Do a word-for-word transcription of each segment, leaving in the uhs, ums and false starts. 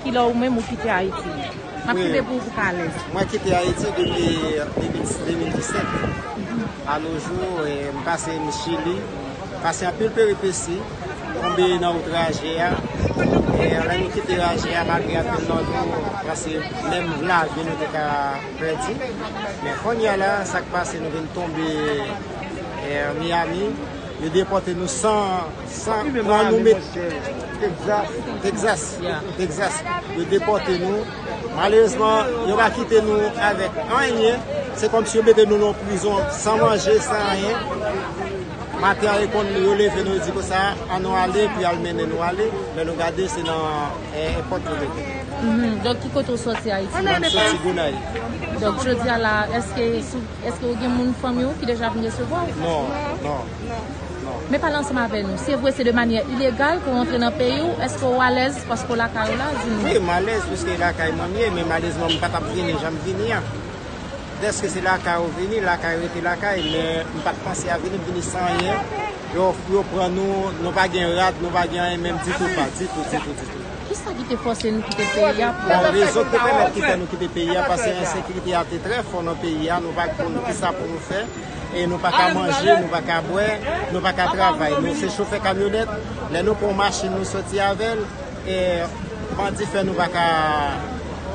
Kilè ou menm ou kite Ayiti? M ap kite pou ou pou w ka alèz. Mwen kite Ayiti depi de mil, de mil disèt. A nos jours, eh, m pase m Chili, pase anpil peripesi, tonbe nan wout raje a. E lè nou kite raje a, malgre anpil nan nou, pase menm lavi nou te ka pèdi. Men kounye a la, sa k pase, nou vin tonbe, eh, Miami. Yo depòte nou san, san pran nou met Texas. Texas. Texas. Yo depòte nou. Malerezman, yo pa kite nou avèk anyen. Se kòmsi yo mete nou nan prizon san manje, san anyen. Maten an, yo konn yo leve nou, yo di konsa, "Ann nou ale," epi y al mennen nou ale. Lè nou gade, se nan, eh, èpòt yo mete. Mhm. Donk, ki kote w sòti Ayiti? Mwen, m soti Gonayiv. Donk, jodi a la, èske sou Èske w gen moun fanmi w ki deja vin resevwa w? Non, non, non. Men pale ansanm avè nou. Se vre, se de manyè ilegal ke w antre nan peyi w. Èske w alèz paske w lakay ou la? Di nou. Wi, m alèz, piske lakay mwen m ye, men malerezman, m pa t ap vini jan m vini an. Dèske se lakay ou vini, lakay rete lakay, men m pa t panse a vini, m vini san anyen. Yo, yo pran nou, nou pa gen rad, nou pa gen anyen menm ditou, pa ditou, ditou, ditou. Kisa ki te fòse nou kite peyi a pou... Bon, rezon ki te pèmèt ki fè nou kite peyi a, paske ensekirite a te trè fò nan peyi a, nou pa konn kisa pou nou fè, e nou pa ka manje, nou pa ka bwè, nou pa ka travay. Nou se chofè kamyonèt, lè nou pran yon machin, nou soti avè l, e bandi fè nou pa ka,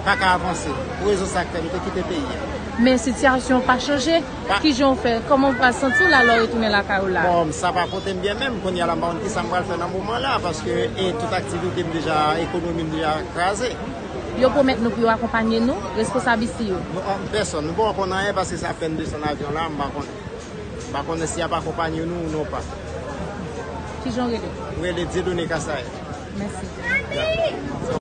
pa ka avanse. Pou rezon sa k fè nou te kite peyi a. Men sitiyasyon pa chanje. Kijan w fè? Kòman w pral santi w la lè w retounen lakay ou la? Bon, sa pa pote m byen menm. Kounye a la, m pa konn kisa m pral fè nan moman la, paske, e, tout aktivite m deja, ekonomi m deja kraze. Yo pwomèt nou pou yo akonpanye nou, responsab isi yo? Nou, an pèsòn, nou poko konn anyen paske sa fè n desann avyon la, m pa konnen. M pa konnen si y ap akonpanye nou ou non pa. Kijan w rele? M rele Dieudonné Kasaye. Mèsi.